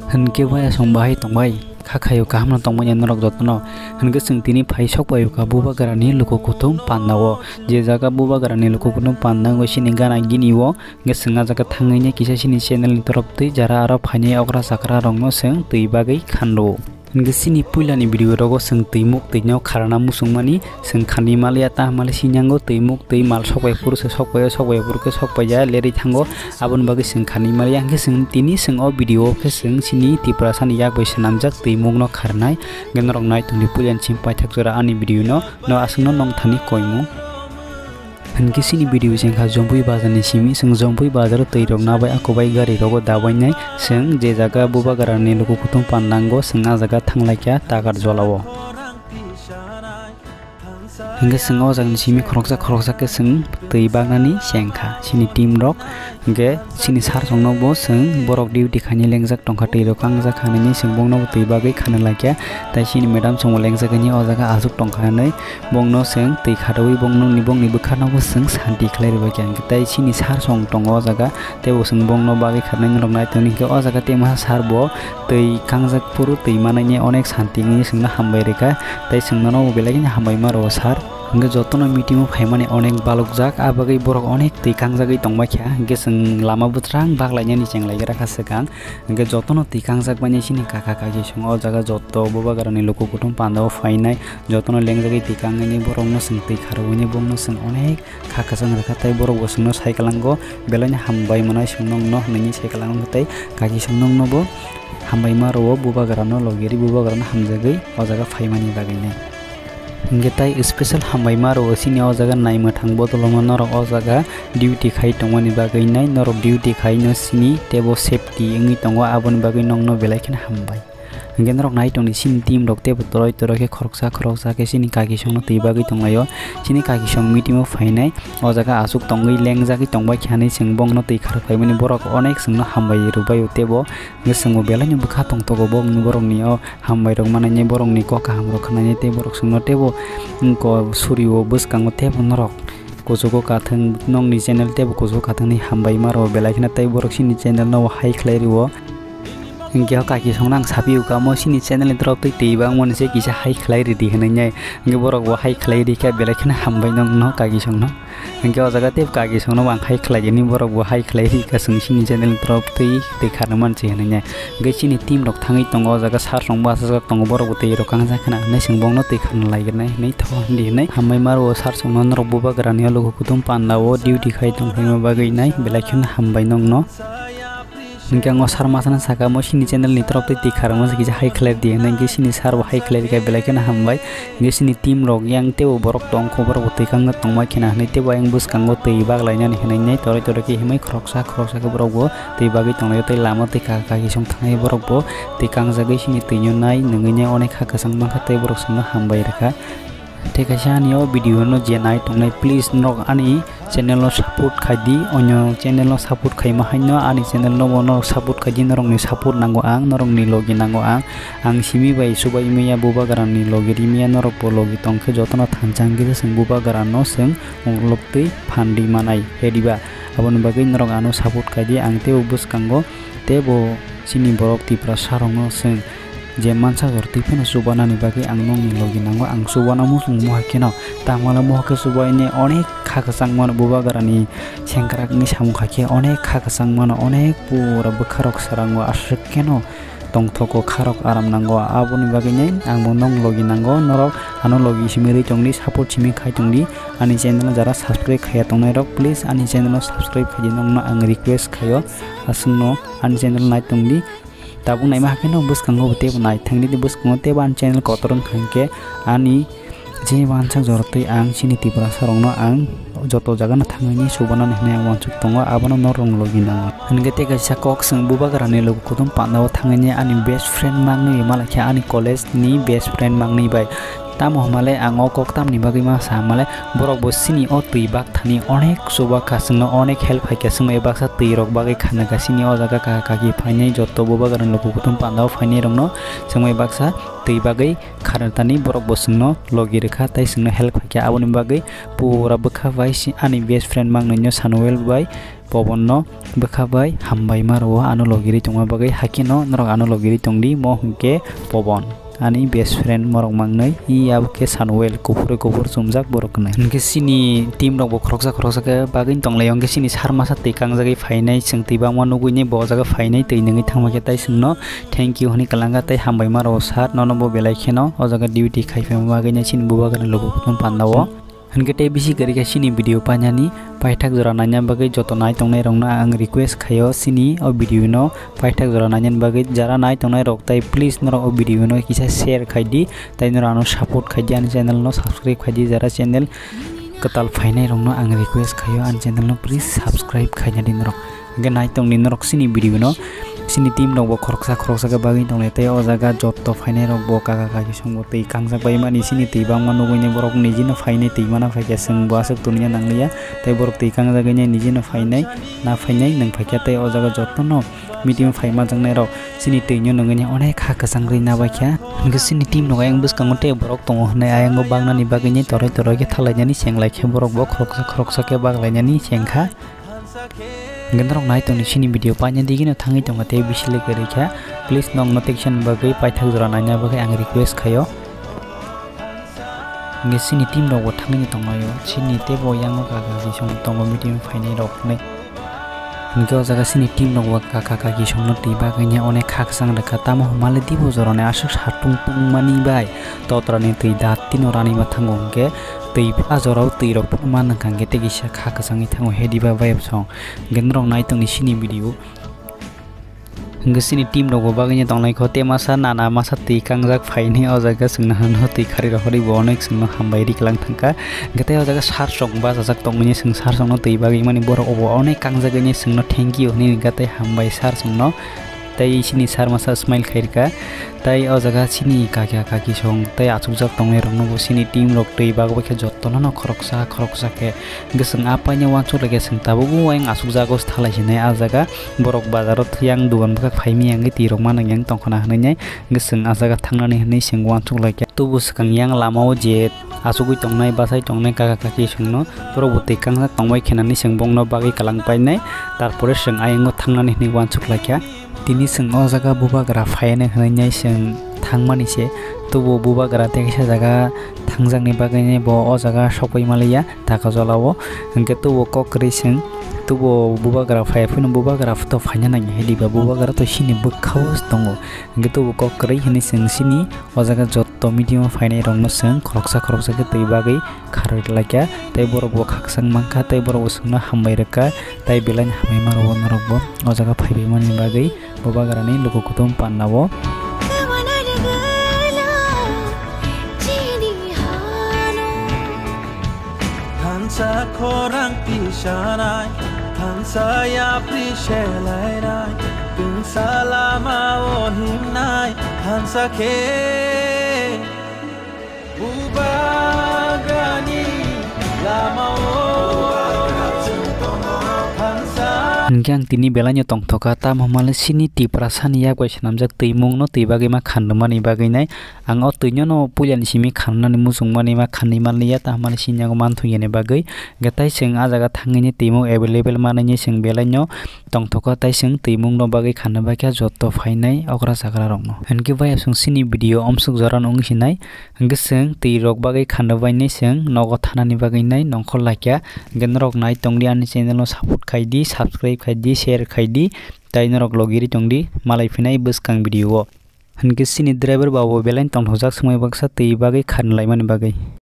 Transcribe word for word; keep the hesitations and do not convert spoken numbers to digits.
Hinkhe waya song bahai tongbai, kha khayo kaham no tongmani norok jotono. Hinkhe chwng tini phai sok paio kha Bubagrani luku kuthum panda o. Je jaga Bubagrani luku kuthum panda wngwi sini gana gini o, hinkhe chwng ah jaga thangwi kisa sini channel ni torop twi jara aro phainai okra chakra rokno chwng twi bagwi khanlo. Hinkhe chini puilani video rogo chwng twi muk twi no kharana muchungmani, chwng khanwi maliya ta mali sinyango twi muk twi mal sokbai phuru se sokbai o, sokbai phuru khe sokbai ya lerwi thango, aboni bagwi chwng khanwi maliya. Hinkhe chwng tini chwng o video o khe chwng chini Tiprasani yak bai swnamjak twi muk no kharnai. Hinkhe norok nai tongdi puilani simi paithak jora ani video no, no aswkno nong thani koimung. Hinkhe chini video se wngkha Jompui bazar ni simi, chwng Jompui bazar o twi rok nabai ako bai gari rogo dabainai, chwng je jaga Bubagrani luku kuthum pandango chwng ah jaga thanglaikha Takarjala o. Hinkhe chwng o jaga ni simi khoroksa khoroksa khe chwng twi baknani chengkha chini team rok. Hinkhe chini sir songno bo chwng borok duty khaina lengjak tongkha, twi rok kangjak kha hinwi chwng bongno bo twi bagwi khana laikha. Tai chini madam songbo lengjak hwnwi o jaga aswk tongkha hinwi bongno chwng twi kharwi bongno ni bongni bwkhano bo chwng santi khlai rwbaikha. Hinkhe tai chini sir song tongo o jaga, teibo chwng bongno bagwi kharnai norok nai tongdi. Hinkhe o jaga tei masa sir bo twi kangjak phuru twi manaini onek santi wngwi chwngno hambai rwkha, tei chwngno bo belai kheno hambai ma rwo sir. Hinkhe jotono meeting o phaimani onek balukjak, a bagwi borok onek twi kangjagwi tongbaikha, hinkhe chwng lama bwswrang baklainani chenglaikha swkang. Hinkhe jotono twi kangjak bainai chini kaka kaki song o jaga joto Bubagrani luku kuthum panda o phainai, jotono lengjagwi twi kangwi borokno chwng twi kharwi bongno chwng onek kha kwchang rwkha, tei borok bo chwngno sai kwlango, belaino hambai mwnai chwng nokno hinwi sai kwlango, tei kaki chwng nokno bo hambai ma rwo Bubagrano logi ri Bubagrano hamjagwi o jaga phaimani bagwino. Hinkhe tai special hambai ma rwo chini o jaga naimwthang bodolono norok o jaga duty khai tongmani bagwino, norok duty khaino chini teibo safety wngwi tongo, aboni bagwi nokno belai kheno hambai. Hinkhe norok nai tongdi chini team rok teibo toroi toroi khe khoroksa khoroksa khe chini kaki songno twi bagwi tonglaio. Chini kaki song meeting o phainai o jaga aswk tongwi lengjagwi tongbaikha hinwi chwng bongno twi kharwi phaimani, borok onek chwngno hambai rwbaio teibo. Hinkhe chwngbo belaino bwkha tongthogo bo borokni o hambai rok manaini, borokni kok kaham rok khwnaini tei borok chwngno teibo ko surio bwskango teibo norok kuchugo kathwng nokni channel teibo kuchugo kathwngni hambai ma rwo belai kheno tei borok chini channel no hai khlai rwo. Hinkhe o kaki songno ang saphi o kamo chini channel ni torop twi twi bangmani se kisa hai khlai ridi hinwi nai. Hinkhe borok bo hai khlai rikha belai kheno hambai nokno kaki songno. Hinkhe o jaga tei kaki songno bo ang hai khlai jani borok bo hai khlai rikha chwng chini channel ni torop twi twi kharna mansi hinwi nai. Hinkhe chini team rok thangwi tongo o jaga sir songbo asajak tongo borok bo twi rok kangjak khna hinwi chwng bongno twi kharna lai gwnai hinwi tho hindi hinwi hambai ma rwo sir songno norok Bubagrani o luku kuthum panda o duty khai tongphaima bagwi nai belai kheno hambai nokno. Hinkhe ang o sir masano saka, omo chini channel ni torop twi twi kharma se kisa hai khlai di hinwi, hinkhe chini sir bo hai khlai rikha belai kheno hambai. Hinkhe chini team rok yang teibo borok tongkho, borok bo twi kangna tongma khena hinwi teibo ayang bwskango twi baglainani hinwi nai toroi toroi khe himwi khoroksa khoroksa khe borok bo twi bagwi tonglaio tei lama twi kha kaki song thangnai borok bo twi kangjagwi chini twi no nai nungwi nai onek kha kwchang mankha tei borok chwngno hambai rwkha. Tei kaisa ani o video no je nai tongnai, please norok ani channel no support khai di, onyo channel no support khaima haino ani channel no bo norok support khai di, norok ni support nango ang, norok ni logi nango ang, ang simi bai subai maya Bubagrani logi ri maya, norok bo logi tongkhe jotono thansa hwnkhe se chwng Bubagrano chwng uklok twi phan ri manai he diba, aboni bagwi norok ano support khai di, ang teibo bwskango teibo chini borok Tiprasa rokno chwng je mansa jora twi phano chubanani bagwi ang nokni logi nango, ang chubana muchung mohai kheno, tangmala mohor khe chubaini onek kha kwchang mano Bubagrani sengkrak wngwi samung khai khe onek kha kwchang mano, onek pura bwkha rok swrango aswk kheno tongthogo, kha rok aram nango, aboni bagwino ang bo nok logi nango, norok ano logi simi rwi tongdi, support simi khai tongdi, ani channel jara subscribe khaiya tongnai rok please ani channel no subscribe khaidi, nokno ang request khaio, aswkno ani channel nai tongdi. Tabuk naima hakhe no bwskango bo teibo naithangdi, bwskango teibo ani channel kotor wngkha hinkhe ani je wansak jora twi ang chini Tiprasa rokno ang joto jaga no thangwi chubanani hinwi ang wansuk tongo, abono norok logi nango. Hinkhe tei kaisa kok chwng Bubagrani luku kuthum panda o thangwi ani best friend mangnwi malai khe ani college ni best friend mangnwi bai. Tamo hwnmale ang o kok tamni bagwi ma sa hwnmale borok bo chini o twi bakthani onek chuba kha, chwngno onek help hai kha, chwngno baksa twi rok bagwi khanakha chini o jaga kha kaki phainai joto Bubagrani luku kuthum panda o phainai rokno chwngno baksa twi bagwi kharwtani borok bo chwngno logi rwkha tei chwngno help hai kha, aboni bagwi pura bwkha bai si ani best friend mangnwino Sanuel bai Pobonno bwkha bai hambai ma rwo ano logiri tongma bagwi, hakheno norok ano logiri tongdi, mo hwnkhe Pobon, ani best friend morok mangnwi, i abo khe Sanuel, kuphurwi kuphur chumjak borok hwnwi. Hwnkhe chini team rok bo khoroksa khoroksa khe bagwi tonglaio, hwnkhe chini sar masa twi kangjagwi phainai, chwng twi bangma nugwi nai bo jaga phainai, twi nungwi thangma khe tai chwngno thank you hwnwi kwlangkha tei hambai ma rwo sir, nono bo belai kheno o jaga duty khai phaima bagwi nai chini bubagrani luku kuthum pandao. Hwnkhe tei bisi kwrwi khe chini video painani paithak jora naina bagwi joto nai tongnai rokno ang request khaio chini o video no paithak jora nainani bagwi. Jara nai tongnai rok tai please norok o video no kisa share khai di, tai norok ano support khai di, ani channel no subscribe khai di. Jara channel kwtal phainai rokno ang request khaio ani channel no please subscribe khaina di norok. Hwnkhe nai tongni norok chini video no, chini team rok bo khoroksa khoroksa khe bagwi tonglai tei o jaga jotto phainai rok bo kaka kaki song bo twi kangjak bai mani chini twi bangma nugwi nai borok niji no phainai twi mana phaikhe chwng bo aswk toniya nangliya tei borok twi kangjagwi nai niji no phainai na phainai nwng phaikha tei o jaga jotto no meeting phai majaknai rok chini twi no nungwi nai onek ha kwchang rwi na baikha. Hwnkhe chini team rok ayang bwskango tei borok tongo hwnwi ayang o baknani bagwi nai toroi toroi khe thalainani chenglaikhe borok bo khoroksa khoroksa khe baklainani chengkha. Hwnkhe norok nai tongni chini video paina digino thangwi tongkha tei bisi le kwrwi kha. Please nok notification bagwi paithak jora naina bagwi ang request khaio. Hwnkhe chini team rok bo thangwi tonglaio. Chini tei bo yango kaka kaki song tongo meeting phainai rok hwnwi. Hwnkhe o jaga chini team rok bo kaka kaki songno twi bagwi onek khakchang rwkha. Tamo hwnmale dibo jorani aswk satung tungmani bai totrani twi dat tino rani ma thango hwnkhe twi a jorao twi rok phano ma nangkha hwnkhe tei kisa kha kwchangwi thango he diba bayap song. Hwnkhe norok nai tongni chini video. Hwnkhe chini team rok bo bagwi tonglaikho tei masa nana masa twi kangjak phaini o jaga chwngno hwnwi twi khari rok hwnwi bo onek chwngno hambai ri kwlang thangkha. Hwnkhe tei o jaga sir rok bachajak tongmani chwng sir rokno twi bagwi mani borok obo onek kangjak hwnwi chwngno thank you hwnwi ringkha tei hambai sir chwngno. Tei chini sir masa smile khairikha. Tei o jaga chini kaka kaki song tei achukjak tongnai rokno bo chini team rok twi bagwi khe jottono no khoroksa khoroksa khe hwnkhe chwng a paina uansuk laikha chwng tabukbo ayang achukjago thalai sinai a jaga borok bazaro thwiya ang dogan bwkhak phaimaya hwnkhe twi rok mano yang tongkhana hwnwi nai hwnkhe chwng a jaga thangnani hwnwi chwng uansuk laikha tubu swkang yang lamao je achugwi tongnai bachai tongnai kaka kaki songno borok bo twi kangjak tongbai khenani chwng bongno bagwi kwlang painai tarpore chwng ayango thangnani hwnwi uansuk laikha. Tini chwng o jaga bubagra phaiyani hwnwi nai chwng thangmani se, tubuo bubagra tei kaisa jaga thangjakni bagwi nai bo o jaga sokpai manliya taka jolao. Hwnkhe tubuo kok kwrwi chwng, tubuo bubagra phaiya phano bubagra photo phaina nangya hai diba, bubagra to chini bwkhao tongo. Hwnkhe tubuo kok kwrwi hwnwi chwng chini o jaga jotto meeting o phainai rokno chwng khoroksa khoroksa khe twi bagwi kharwi laikha, tei borok bo khakchang mankha, tei borok bo chwngno hambai rwkha, tei belai hambai ma rwo norok bo o jaga phaibai mani bagwi bubagrani luku kuthum panda o. Thansa khorang tisanai, thansa yapri selainai, tungsa lama o himnai, thansa khe. Bubagrani lamao thansa. Hwnkhe ang tini belaino tongthokha, tamo hwnmale chini Tiprasani yak bai swnamjak twimungno twi bagwi ma khandwmani bagwi nai. Ang o twino no puilani simi khandwnani muchungmani ma khandwi manliya, tamo hwnmale chini yago manthokya ni bagwi. Hwnkhe tai chwng a jaga thangwi ni twimung available manwi ni chwng belaino tongthokha, tai chwng twimungno bagwi khanna baikha jotto phainai okra chagra rokno. Hwnkhe bai chwng chini video omswk jora no wngwi sinai. Hwnkhe chwng twi rok bagwi khanna bainai chwng nogo thanani bagwi nai nongkhor laikha. Hwnkhe norok nai tongdi ani channel no support khai di, subscribe khai di, share khai di, tai norok logiri tongdi malai phinai bwskang video o. Hwnkhe chini driver ba bo belai tongthokjak swmai baksa twi bagwi khanlaimani bagwi.